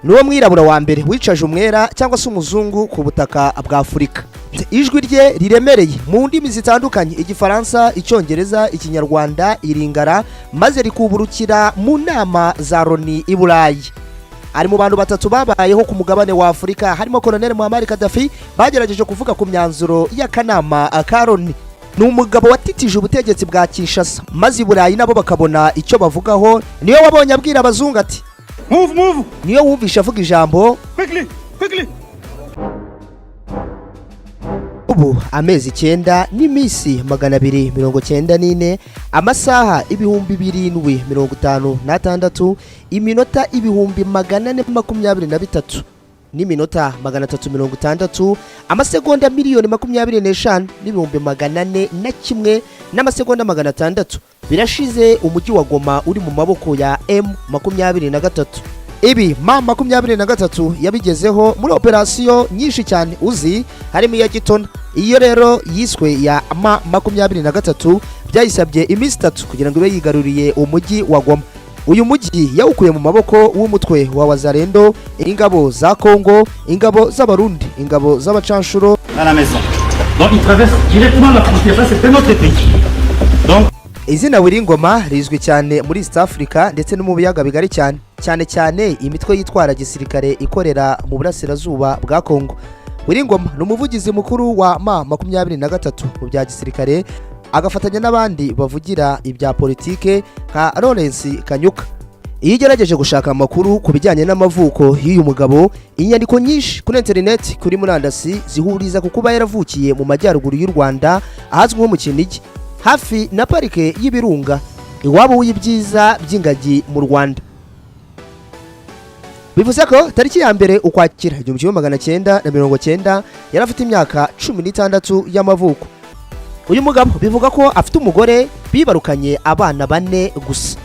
Niwo mwirabura wa mbere wicaje umwera cyangwa se umuzungu ku butaka bwa Afurika. Ijwi rye riremereye mu ndimi zitandukanye, Igifaransa, Icyongereza, Ikinyarwanda, Iringara, maze rikuburukira mu nama za Loni i Burayi. Ari mu bantu batatu babayeho ku mugabane wa Afurika, harimo Colonel Muammar Gaddafi, bagerageje kuvuga ku myanzuro y'akanama ka Loni. Ni umugabo watitije ubutegetsi bwa Kinshasa, maze i Burayi nabo bakabona icyo bavugaho. Niyo wabonye abwira abazungu ati: Move, move! Niyo wumvishe avuga ijambo: Quickly, quickly! Ubu amezi 9 n'iminsi 294, amasaha 7056, iminota 423,000 n'iminota 360, amasegonda 25,401,600 n'amasegonda 600 birashize umujyi wa Goma uri mu maboko ya M23. Ibi M23 yabigezeho muri operasiyo nyinshi cyane uzi, harimo iya Gitona. Iyo rero yiswe ya M23 byayisabye iminsi 3 kugira ngo ibe yigaruriye umujyi wa Goma. Uyu mujyi yawukuye mu maboko w'umutwe wa Wazalendo, ingabo za Kongo, ingabo z'Abarundi, ingabo z'abacanshuro. À la maison. Donc il traverse directement la frontière, ça c'est un autre pays. Donc Izina Willy Ngoma rizwi cyane muri East Africa ndetse no mu biyaga bigari cyane, cyane cyane imitwe yitwara gisirikare ikorera mu burasirazuba bwa Kongo. Willy Ngoma ni umuvugizi mukuru wa M23 mu bya gisirikare, agafatanya n'abandi bavugira ibya politike nka Lawrence Kanyuka. Iyo ugerageje gushaka amakuru ku bijyanye n'amavuko y'uyu mugabo, inyandiko nyinshi kuri interineti, kuri murandasi, zihuriza ku kuba yaravukiye mu majyaruguru y'u Rwanda, ahazwi nko mu Kinigi, hafi na Parike y'Ibirunga, iwabo w'ibyiza by'ingagi mu Rwanda. Bivuze ko tariki ya 1 Ukwakira 1990 yari afite imyaka 16 y'amavuko. Uyu mugabo bivuga ko afite umugore bibarukanye abana bane gusa.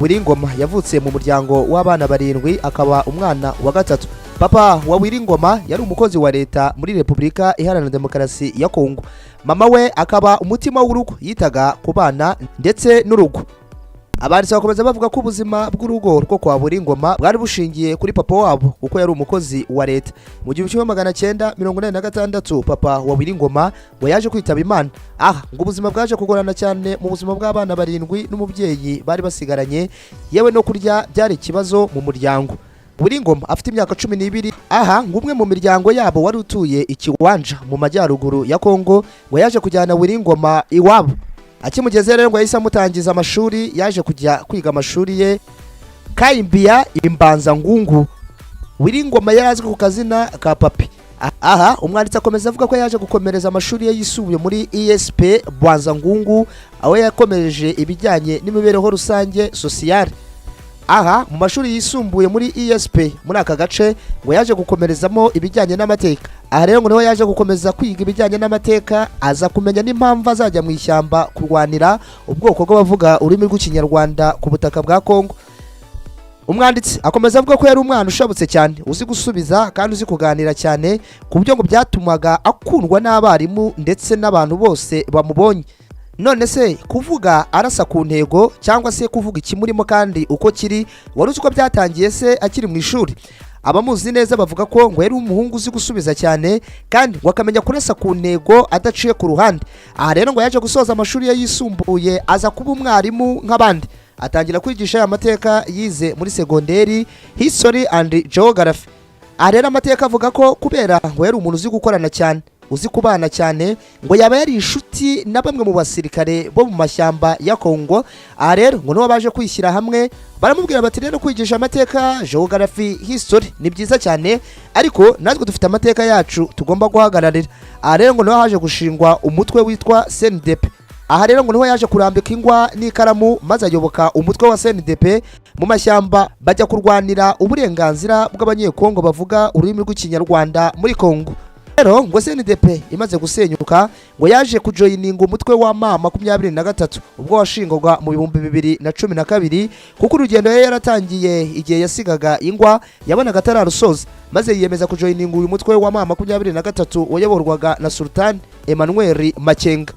Willy Ngoma yavutse mu muryango w'abana barindwi, akaba umwana wa gatatu. Papa wa Willy Ngoma yari umukozi wa leta muri Repubulika Iharanira Demokarasi ya Kongo, mama we akaba umutima w'urugo, yitaga ku bana ndetse n'urugo. Abanditsi bakomeza bavuga ko ubuzima bw'urugo rwo kwa Willy Ngoma bwari bushingiye kuri papa wabo, kuko yari umukozi wa leta. Mu 1986 papa wa Willy Ngoma ngo yaje kwitaba Imana. Aha ngo ubuzima bwaje kugorana cyane mu buzima bw'abana barindwi n'umubyeyi bari basigaranye, yewe no kurya byari ikibazo mu muryango. Willy Ngoma afite imyaka 12, aha ngo umwe mu miryango yabo wari utuye ikiwanja mu majyaruguru ya Kongo ngo yaje kujyana Willy Ngoma iwabo. Akimugeze rero ngo yahise amutangiza amashuri. Yaje kujya kwiga amashuri ye Kayimbiya Imbanza Ngungu. Willy Ngoma yari azwi ku kazina ka Papi. Aha umwanditsi akomeza avuga ko yaje gukomereza amashuri ye yisumbuye muri ESP Bwanza Ngungu, aho yakomereje ibijyanye n'imibereho rusange, sociale. Aha mu mashuri yisumbuye muri ESP muri aka gace ngo yaje gukomerezamo ibijyanye n'amateka. Aha rero ngo niho yaje gukomeza kwiga ibijyanye n'amateka, aza kumenya n'impamvu azajya mu ishyamba kurwanira ubwoko bw'abavuga ururimi rw'Ikinyarwanda ku butaka bwa Kongo. Umwanditsi akomeza avuga ko yari umwana ushabutse cyane, uzi gusubiza kandi uzi kuganira cyane, ku buryo ngo byatumaga akundwa n'abarimu ndetse n'abantu bose bamubonye. None se kuvuga arasa ku ntego cyangwa se kuvuga ikimurimo kandi uko kiri, wari uzi ko byatangiye se akiri mu ishuri? Abamuzi neza bavuga ko ngo yari umuhungu uzi gusubiza cyane kandi ngo akamenya kurasa ku ntego adaciye ku ruhande. Aha rero ngo yaje gusoza amashuri ye yisumbuye, aza kuba umwarimu nk'abandi, atangira kwigisha aya mateka yize muri segonderi, history and geography. Aha rero amateka avuga ko kubera ngo yari umuntu uzi gukorana cyane, uzi kubana cyane, ngo yaba yari inshuti na bamwe mu basirikare bo mu mashyamba ya Kongo. Aha rero ngo nibo baje kwishyira hamwe, baramubwira bati: "Rero kwigisha amateka, geography, history ni byiza cyane, ariko natwe dufite amateka yacu tugomba guhagararira." Aha rero ngo niho haje gushingwa umutwe witwa CNDP. Aha rero ngo niho yaje kurambika ingwa n'ikaramu, maze ayoboka umutwe wa CNDP mu mashyamba, bajya kurwanira uburenganzira bw'Abanyekongo bavuga ururimi rw'Ikinyarwanda muri Kongo. Rero ngo CNDP imaze gusenyuka, ngo yaje kujoyininga umutwe wa M23 ubwo washingwaga mu 2012, kuko urugendo yari yaratangiye igihe yasigaga ingwa yabonaga atararusoza, maze yiyemeza kujoyininga uyu mutwe wa M23 wayoborwaga na Sultan Emmanuel Makenga.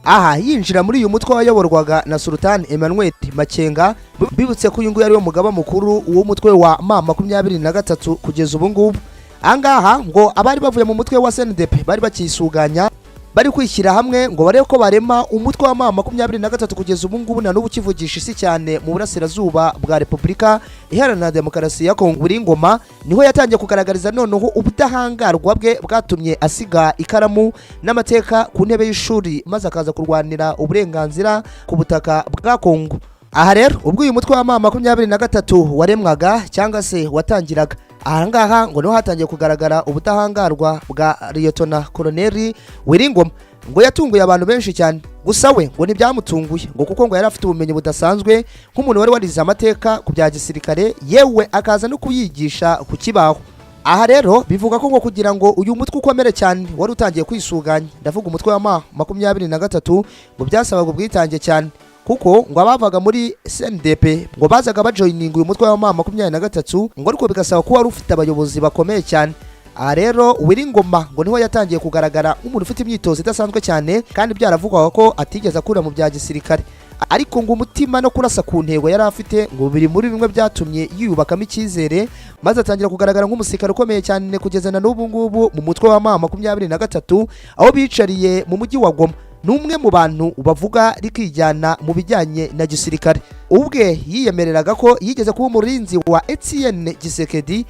Aha yinjira muri uyu mutwe wayoborwaga na Sultan Emmanuel Makenga. Bibutse ko uyu nguyu ari we mugaba mukuru w'umutwe wa M23 kugeza ubu ngubu. Ahangaha ngo abari bavuye mu mutwe wa CNDP bari bakisuganya, bari kwishyira hamwe ngo barebe ko barema umutwe wa M23 kugeza ubu ngubu na n'ubu ukivugisha isi cyane mu burasirazuba bwa Repubulika Iharanira Demokarasi ya Kongo. Ngoma niho yatangiye kugaragariza noneho ubudahangarwa bwe bwatumye asiga ikaramu n'amateka ku ntebe y'ishuri, maze akaza kurwanira uburenganzira ku butaka bwa Kongo. Aha rero ubwo uyu mutwe wa M23 waremwaga cyangwa se watangiraga, ahangaha ngo niho hatangiye kugaragara ubudahangarwa bwa Liyetona Koloneli Willy Ngoma. Ngo yatunguye abantu benshi cyane, gusa we ngo ntibyamutunguye, ngo kuko ngo yari afite ubumenyi budasanzwe nk'umuntu wari warize amateka ku bya gisirikare, yewe akaza no kuyigisha ku kibaho. Aha rero bivuga ko ngo kugira ngo uyu mutwe ukomere cyane wari utangiye kwisuganya, ndavuga umutwe wa M23, ngo byasabaga ubwitange cyane, kuko ngo abavaga muri CNDP ngo bazaga bajoininga uyu mutwe wa M23, ngo ariko bigasaba kuba wari ufite abayobozi bakomeye cyane. Aha rero Willy Ngoma ngo niho yatangiye kugaragara nk'umuntu ufite imyitozo idasanzwe cyane, kandi byaravugwaga ko atigeze akura mu bya gisirikare, ariko ngo umutima no kurasa ku ntego yari afite ngo biri muri bimwe byatumye yiyubakamo icyizere, maze atangira kugaragara nk'umusirikare ukomeye cyane kugeza na n'ubu ngubu mu mutwe wa M23 aho bicariye mu mujyi wa Goma. Ni umwe mu bantu bavuga rikijyana mu bijyanye na gisirikare. Ubwe yiyemereraga ko yigeze kuba umurinzi wa Etienne Tshisekedi.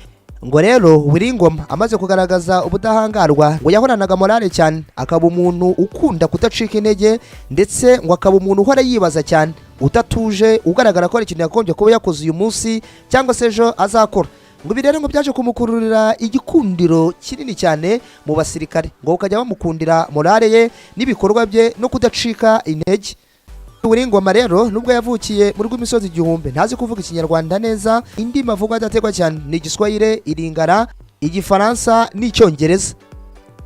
Ngo rero Willy Ngoma amaze kugaragaza ubudahangarwa, ngo yahoranaga morale cyane, akaba umuntu ukunda kudacika intege, ndetse ngo akaba umuntu uhora yibaza cyane, udatuje, ugaragara ko hari ikintu yagombye kuba yakoze uyu munsi cyangwa se ejo azakora. Ngo ibi rero ngo byaje kumukururira igikundiro kinini cyane mu basirikare, ngo ukajya bamukundira morale ye n'ibikorwa bye no kudacika intege. Willy Ngoma rero, nubwo yavukiye mu rw'imisozi igihumbi, ntazi kuvuga Ikinyarwanda neza. Indimi avuga adategwa cyane ni Igiswahili, Iringara, Igifaransa n'Icyongereza.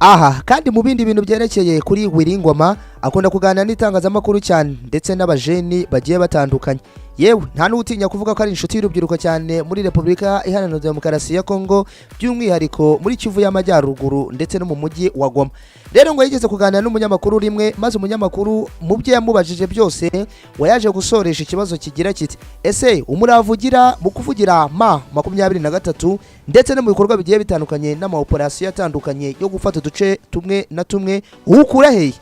Aha kandi mu bindi bintu byerekeye kuri Willy Ngoma, akunda kuganira n'itangazamakuru cyane ndetse n'abajeni bagiye batandukanye, yewe nta n'utinya kuvuga ko ari inshuti y'urubyiruko cyane muri Repubulika Iharanira Demokarasi ya Kongo, by'umwihariko muri Kivu y'Amajyaruguru ndetse no mu mujyi wa Goma. Rero ngo yigeze kuganira n'umunyamakuru rimwe, maze umunyamakuru mu byo yamubajije byose ngo yaje gusoresha ikibazo kigira kiti: "Ese umurava ugira mu kuvugira M23 ndetse no mu bikorwa bigiye bitandukanye n'amaoperasiyo atandukanye yo gufata uduce tumwe na tumwe uwukura hehe?"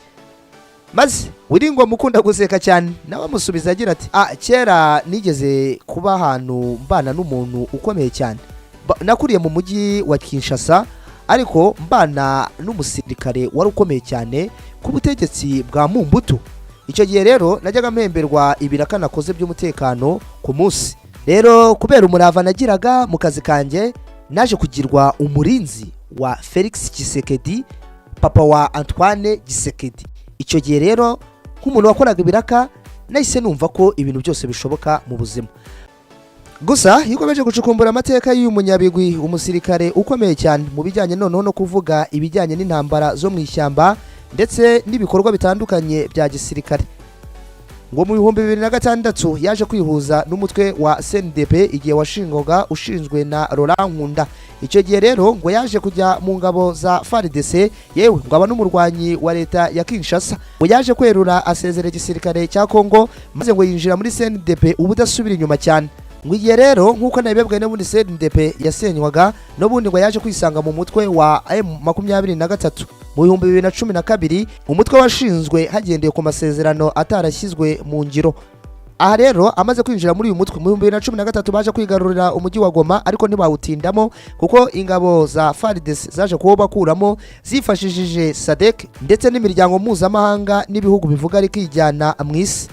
Maze Willy Ngoma ukunda guseka cyane nawe amusubiza agira ati: "Ah, kera nigeze kuba ahantu mbana n'umuntu ukomeye cyane. Nakuriye mu mujyi wa Kinshasa, ariko mbana n'umusirikare wari ukomeye cyane ku butegetsi bwa Mobutu. Icyo gihe rero najyaga mpemberwa ibiraka nakoze by'umutekano ku munsi. Rero kubera umurava nagiraga mu kazi kanjye, naje kugirwa umurinzi wa Felix Tshisekedi, papa wa Antoine Tshisekedi. Icyo gihe rero nk'umuntu wakoraga ibiraka, nahise numva ko ibintu byose bishoboka mu buzima." Gusa iyo ukomeje gucukumbura amateka y'uyu munyabigwi, umusirikare ukomeye cyane mu bijyanye noneho no kuvuga ibijyanye n'intambara zo mu ishyamba ndetse n'ibikorwa bitandukanye bya gisirikare, ngo mu 2006 yaje kwihuza n'umutwe wa CNDP igihe washingwaga, ushinzwe na Laurent Nkunda. Icyo gihe rero ngo yaje kujya mu ngabo za FARDC, yewe ngo aba n'umurwanyi wa leta ya Kinshasa. Ngo yaje kwerura asezera igisirikare cya Kongo, maze ngo yinjira muri CNDP ubudasubira inyuma cyane. Ngo igihe rero, nk'uko nabibabwiye, n'ubundi CNDP yasenywaga, n'ubundi ngo yaje kwisanga mu mutwe wa M23 mu 2012, umutwe washinzwe hagendewe ku masezerano atarashyizwe mu ngiro. Aha rero amaze kwinjira muri uyu mutwe mu 2013, baje kwigarurira umujyi wa Goma, ariko ntibawutindamo kuko ingabo za FARDC zaje kuwubakuramo zifashishije SADC ndetse n'imiryango mpuzamahanga n'ibihugu bivuga rikijyana mu isi.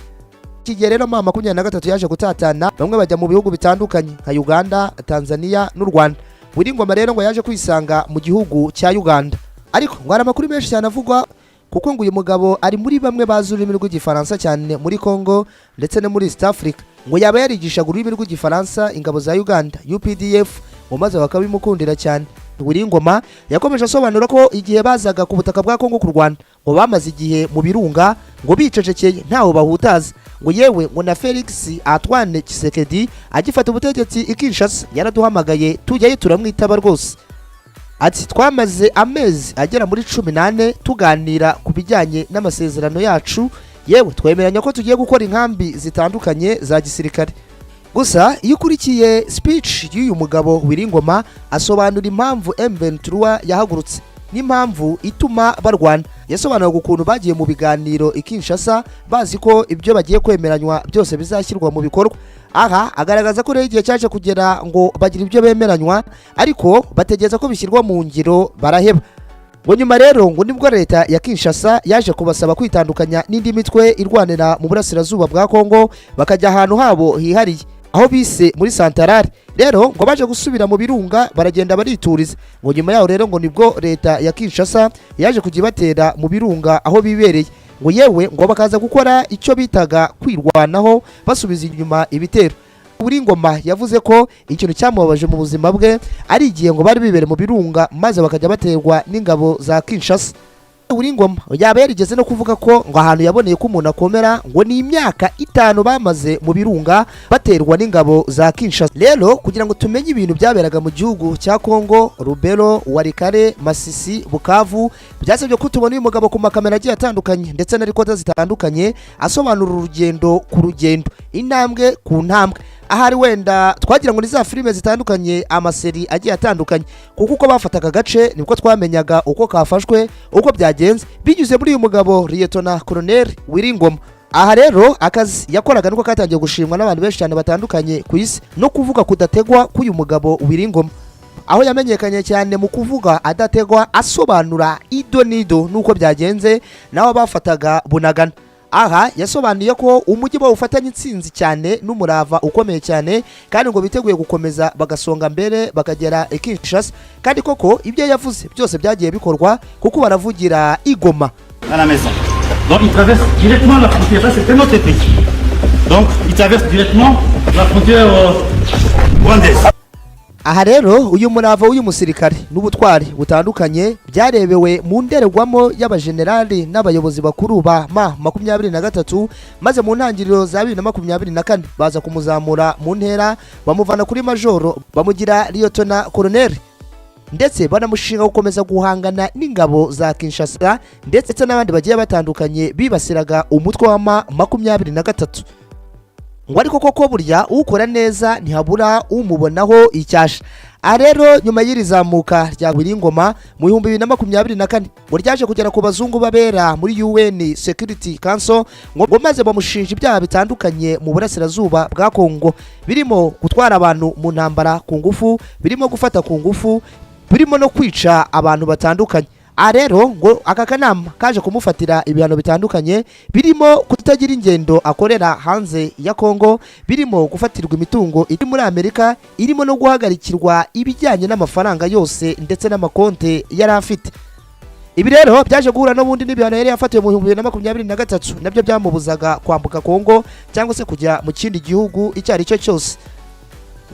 Iki gihe rero M23 yaje gutatana, bamwe bajya mu bihugu bitandukanye nka Uganda, Tanzania n'u Rwanda. Willy Ngoma rero ngo yaje kwisanga mu gihugu cya Uganda, ariko ngo hari amakuru menshi cyane avugwa, kuko ngo uyu mugabo ari muri bamwe bazi ururimi rw'Igifaransa cyane muri Congo ndetse no muri East Africa. Ngo yaba yarigishaga ururimi rw'Igifaransa ingabo za Uganda UPDF, ngo maze bakabimukundira cyane. Willy Ngoma yakomeje asobanura ko igihe bazaga ku butaka bwa Congo kurwana, ngo bamaze igihe mu birunga ngo bicecekeye, ntaho bahutaza. Ngo yewe ngo na Felix Antoine Tshisekedi agifata ubutegetsi i Kinshasa yaraduhamagaye, tujyayo turamwitaba rwose. Ati: "Twamaze amezi agera muri 14 tuganira ku bijyanye n'amasezerano yacu, yewe twemeranya ko tugiye gukora inkambi zitandukanye za gisirikare." Gusa iyo ukurikiye speech y'uyu mugabo Willy Ngoma, asobanura impamvu M23 yahagurutse n'impamvu ituma barwana. Yasobanuraga ukuntu bagiye mu biganiro i Kinshasa bazi ko ibyo bagiye kwemeranywa byose bizashyirwa mu bikorwa. Aha agaragaza ko rero igihe cyaje kugera ngo bagira ibyo bemeranywa, ariko bategereza ko bishyirwa mu ngiro baraheba. Ngo nyuma rero ngo nibwo leta ya Kinshasa yaje kubasaba kwitandukanya n'indi mitwe irwanira mu burasirazuba bwa Kongo, bakajya ahantu habo hihariye aho bise muri Santarare. Rero ngo baje gusubira mu birunga, baragenda barituriza. Ngo nyuma yaho rero ngo nibwo leta ya Kinshasa yaje kujya ibatera mu birunga aho bibereye, ngo yewe ngo bakaza gukora icyo bitaga kwirwanaho, basubiza inyuma ibitero. Willy Ngoma yavuze ko ikintu cyamubabaje mu buzima bwe ari igihe ngo bari bibereye mu birunga, maze bakajya baterwa n'ingabo za Kinshasa. Willy Ngoma yaba yarigeze no kuvuga ko ngo ahantu yaboneye ko umuntu akomera ngo ni imyaka 5 bamaze mu birunga baterwa n'ingabo za Kinshasa. Rero kugira ngo tumenye ibintu byaberaga mu gihugu cya Kongo, Lubero, Walikale, Masisi, Bukavu, byasabye ko tubona uyu mugabo ku makamera agiye atandukanye ndetse na recorder zitandukanye, asobanura urugendo ku rugendo, intambwe ku ntambwe. Ahari wenda twagira ngo ni za filime zitandukanye, ama série agiye atandukanye, kuko uko bafataga agace nibwo twamenyaga uko kafashwe, uko byagenze, binyuze muri uyu mugabo Liyetona Koloneli Willy Ngoma. Aha rero akazi yakoraga niko katangiye gushimwa n'abantu benshi cyane batandukanye ku isi, no kuvuga kudategwa k'uyu mugabo Willy Ngoma, aho yamenyekanye cyane mu kuvuga adategwa, asobanura ido n'ido n'uko byagenze naho bafataga Bunagana. Aha yasobanuye ko umujyi bawufatanye intsinzi cyane n'umurava ukomeye cyane, kandi ngo biteguye gukomeza bagasonga mbere bakagera i Kinshasa. Kandi koko ibyo yavuze byose byagiye bikorwa, kuko baravugira i Goma. À la maison. Donc ils traversent directement la frontière. Ça, c'est un autre pays. Donc ils traversent directement la frontière rwandaise. Aha rero uyu murava w'uyu musirikare n'ubutwari butandukanye byarebewe mu ndorerwamo y'abajenerali n'abayobozi bakuru ba M23, maze mu ntangiriro za 2024 baza kumuzamura mu ntera, bamuvana kuri majoro bamugira liyotona koroneri, ndetse banamushinga gukomeza guhangana n'ingabo za Kinshasa ndetse n'abandi bagiye batandukanye bibasiraga umutwe wa M23. Ngo ariko koko burya ukora neza ntihabura umubonaho icyasha. Aha rero nyuma y'iri zamuka rya Willy Ngoma mu 2024, ngo ryaje kugera ku bazungu babera muri UN Security Council, ngo maze bamushinja ibyaha bitandukanye mu burasirazuba bwa Kongo, birimo gutwara abantu mu ntambara ku ngufu, birimo gufata ku ngufu, birimo no kwica abantu batandukanye. Aha rero ngo aka kanama kaje kumufatira ibihano bitandukanye, birimo kutagira ingendo akorera hanze ya Kongo, birimo gufatirwa imitungo iri muri Amerika, irimo no guhagarikirwa ibijyanye n'amafaranga yose ndetse n'amakonte yari afite. Ibi rero byaje guhura n'ubundi n'ibihano yari yafatiwe mu 2023, nabyo byamubuzaga kwambuka Kongo cyangwa se kujya mu kindi gihugu icyo ari cyo cyose.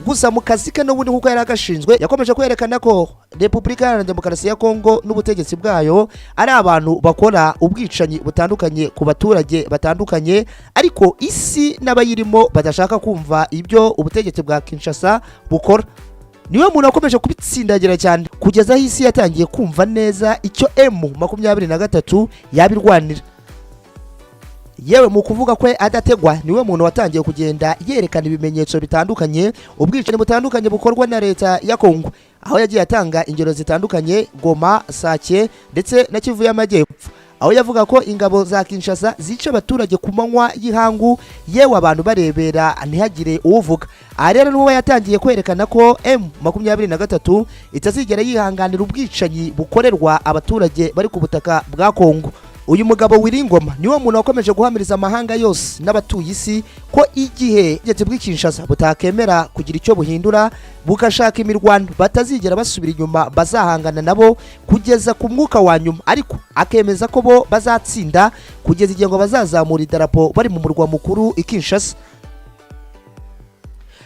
Gusa mu kazi ke n'ubundi nk'uko yari agashinzwe, yakomeje kwerekana ko Repubulika Iharanira Demokarasi ya Kongo n'ubutegetsi bwayo ari abantu bakora ubwicanyi butandukanye ku baturage batandukanye, ariko isi n'abayirimo badashaka kumva ibyo ubutegetsi bwa Kinshasa bukora. Niwe muntu wakomeje kubitsindagira cyane kugeza aho isi yatangiye kumva neza icyo M23 yabirwanira. Yewe mu kuvuga kwe adategwa, niwe muntu watangiye kugenda yerekana ibimenyetso bitandukanye, ubwicanyi butandukanye bukorwa na leta ya Kongo, aho yagiye atanga ingero zitandukanye: Goma, Sake ndetse na Kivu y'Amajyepfo, aho yavuga ko ingabo za Kinshasa zica abaturage ku manywa y'ihangu, yewe abantu barebera ntihagire uwuvuga. Aha rero niwe yatangiye kwerekana ko M23 itazigera yihanganira ubwicanyi bukorerwa abaturage bari ku butaka bwa Kongo. Uyu mugabo Willy Ngoma niwe muntu wakomeje guhamiriza amahanga yose n'abatuye isi ko igihe ubutegetsi bw'i Kinshasa butakemera kugira icyo buhindura bugashaka imirwano, batazigera basubira inyuma, bazahangana nabo kugeza ku mwuka wa nyuma, ariko akemeza ko bo bazatsinda kugeza igihe ngo bazazamura idarapo bari mu murwa mukuru i Kinshasa.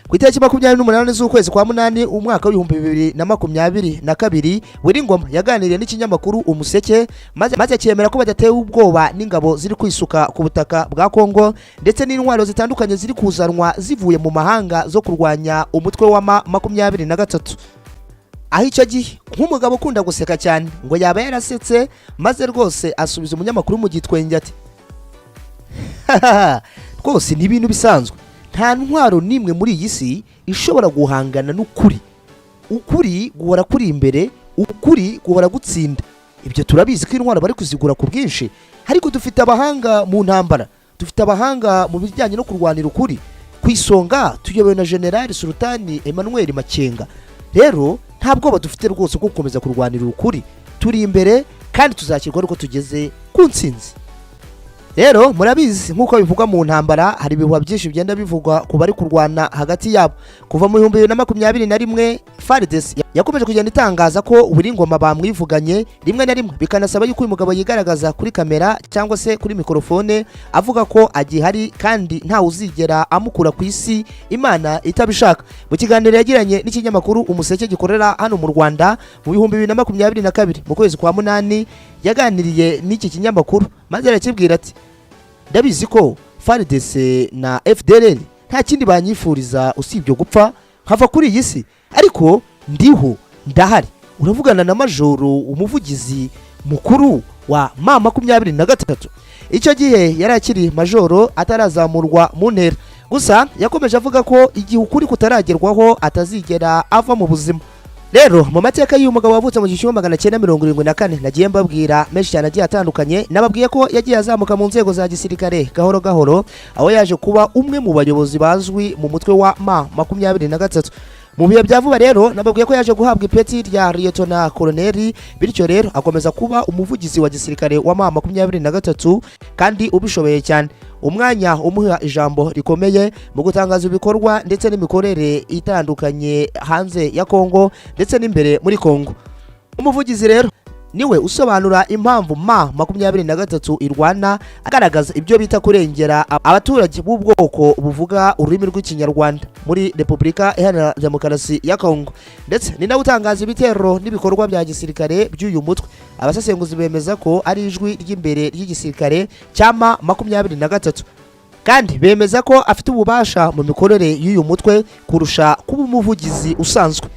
Ku itariki 28 z'ukwezi kwa munani umwaka w'2022, Willy Ngoma yaganiriye n'ikinyamakuru Umuseke, maze cyemera ko badatewe ubwoba n'ingabo ziri kwisuka ku butaka bwa Kongo ndetse n'intwaro zitandukanye ziri kuzanwa zivuye mu mahanga zo kurwanya umutwe wa M23. Aho icyo gihe, nk'umugabo ukunda guseka cyane, ngo yaba yarasetse maze rwose asubiza umunyamakuru mu gitwenge ati: "Rwose ni ibintu bisanzwe, nta ntwaro n'imwe muri iyi si ishobora guhangana n'ukuri. Ukuri guhora kuri imbere, ukuri guhora gutsinda. Ibyo turabizi ko intwaro bari kuzigura ku bwinshi, ariko dufite abahanga mu ntambara, dufite abahanga mu bijyanye no kurwanira ukuri. Ku isonga tuyobowe na Generali Sultani Emmanuel Makenga. Rero nta bwoba dufite rwose bwo gukomeza kurwanira ukuri. Turi imbere kandi tuzakirwa ariko tugeze ku ntsinzi." Rero murabizi, nk'uko bivugwa mu ntambara, hari ibihuha byinshi bigenda bivugwa ku bari kurwana hagati yabo. Kuva mu 2021, FARDC yakomeje kugenda itangaza ko Willy Ngoma bamwivuganye, rimwe na rimwe bikanasaba yuko uyu mugabo yigaragaza kuri kamera cyangwa se kuri mikorofone avuga ko agihari kandi ntawe uzigera amukura ku isi Imana itabishaka. Mu kiganiro yagiranye n'ikinyamakuru Umuseke gikorera hano mu Rwanda mu 2022 mu kwezi kwa munani, yaganiriye n'iki kinyamakuru maze arakibwira ati: "Ndabizi ko FARDC na FDLR nta kindi banyifuriza usibye gupfa nkava kuri iyi si, ariko ndiho, ndahari. Uravugana na majoro, umuvugizi mukuru wa M23." Icyo gihe yari akiri majoro, atarazamurwa mu ntera. Gusa yakomeje avuga ko igihe ukuri kutaragerwaho atazigera ava mu buzima. Rero mu mateka y'uyu mugabo wavutse mu 1974, nagiye mbabwira menshi cyane agiye atandukanye. Nababwiye ko yagiye azamuka mu nzego za gisirikare gahoro gahoro, aho yaje kuba umwe mu bayobozi bazwi mu mutwe wa M23. Mu bihe bya vuba rero, nababwiye ko yaje guhabwa ipeti rya liyetona koloneli, bityo rero akomeza kuba umuvugizi wa gisirikare wa M23 kandi ubishoboye cyane, umwanya umuha ijambo rikomeye mu gutangaza ibikorwa ndetse n'imikorere itandukanye hanze ya Kongo ndetse n'imbere muri Kongo. Umuvugizi rero niwe usobanura impamvu M23 irwana, agaragaza ibyo bita kurengera abaturage b'ubwoko buvuga ururimi rw'Ikinyarwanda muri Repubulika Iharanira Demokarasi ya Kongo, ndetse ni nawe utangaza ibitero n'ibikorwa bya gisirikare by'uyu mutwe. Abasesenguzi bemeza ko ari ijwi ry'imbere ry'igisirikare cya M23, kandi bemeza ko afite ububasha mu mikorere y'uyu mutwe kurusha kuba umuvugizi usanzwe.